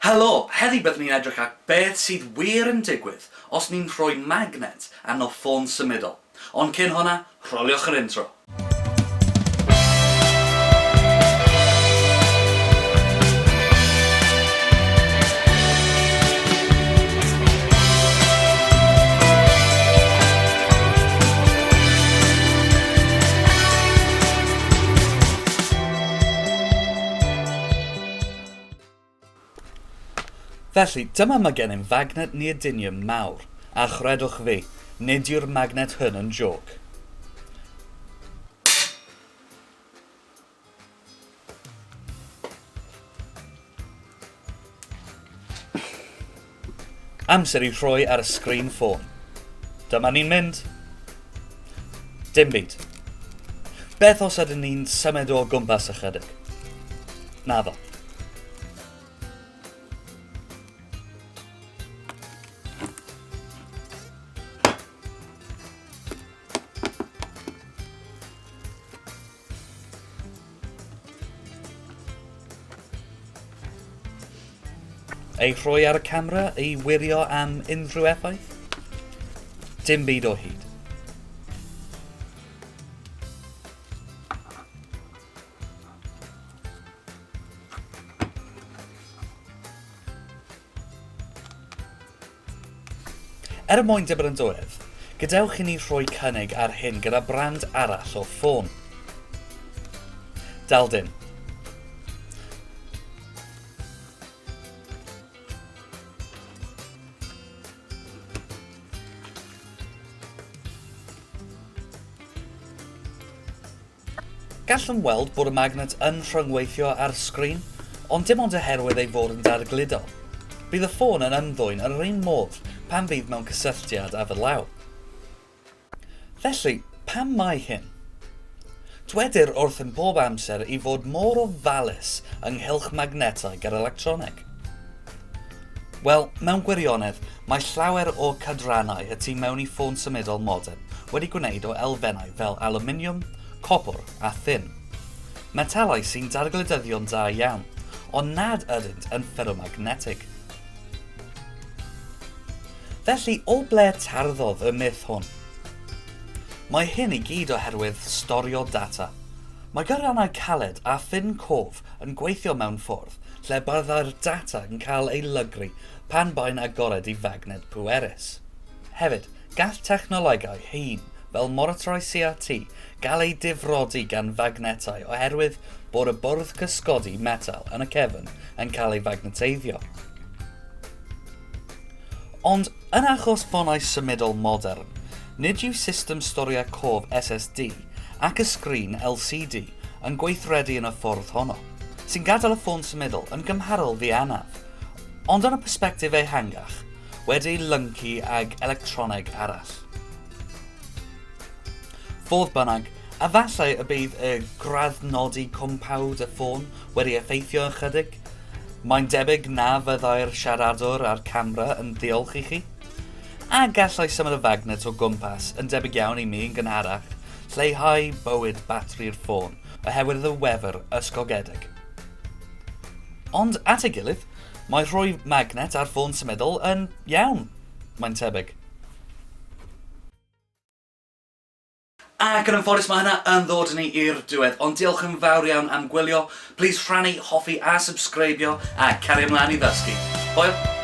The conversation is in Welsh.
Helo! Heddi byddwn ni'n edrych at beth sydd wir yn digwydd os ni'n rhoi magnet arno ffôn symudol. Ond cyn hwnna, rholiwch yr intro! Felly, dyma mae gennym fagnet neodymium mawr, a chredwch fi, nid yw'r magnet hwn yn jôc. Amser i rhoi ar y sgrin ffôn. Dyma ni'n mynd. Dim byd. Beth os ydyn ni'n symud o gwmpas ychydig? Naddo. Ei rhoi ar y camera i wirio am unrhyw effaith? Dim byd o hyd. Er mwyn dibynadwyedd, gadewch i ni rhoi cynnig ar hyn gyda brand arall o ffôn. Dal dim. Gallwn weld bod y magnet yn rhyngweithio â'r sgrin, ond dim ond oherwydd ei fod yn dargludo. Bydd y ffôn yn ymddwyn yn yr un modd pan fydd mewn cysylltiad â fy law. Felly, pam mae hyn? Dwedir wrthym bob amser i fod mor ofalus ynghylch magnetau gyda electroneg. Wel, mewn gwirionedd, mae llawer o'r cydrannau y tu mewn i ffôn symudol modern wedi gwneud o elfennau fel alwminiwm, copr a thun. Metelau sy'n dargludyddio'n dda iawn, ond nad ydynt yn fferromagnetig. Felly, o ble tarddodd y myth hwn? Mae hyn i gyd oherwydd storio data. Mae gyrannau caled a ffin cof yn gweithio mewn ffordd lle byddai'r data yn cael ei lygru pan bai'n agored i fagned pwerus. Hefyd, gall technolegau hŷn fel monitorau CRT gael eu difrodi gan fagnetau oherwydd bod y bwrdd cysgodi metel yn y cefn yn cael ei fagneteiddio. Ond yn achos ffonau symudol modern, nid yw system storio cof SSD ac y sgrin LCD yn gweithredu yn y ffordd honno, sy'n gadael y ffôn symudol yn gymharol ddianaf, ond yn y persbectif ehangach, wedi ei lyncu ag electroneg arall. Fodd bynnag, efallai y bydd y graddnodi cwmpawd y ffôn wedi effeithio ychydig. Mae'n debyg na fyddai'r siaradwr a'r camera yn ddiolch i chi. A gallai symud y fagnet o gwmpas, yn debyg iawn i mi yn gynharach, lleihau bywyd batri'r ffôn oherwydd y wefr ysgogedig. Ond at ei gilydd, mae rhoi magnet ar ffôn symudol yn iawn, mae'n tebyg. Ac yn anffodus mae hynna yn ddod â ni i'r diwedd, ond diolch yn fawr iawn am gwylio. Plîs rhannu, hoffi a subscribio a cario mlaen i ddysgu. Hwyl!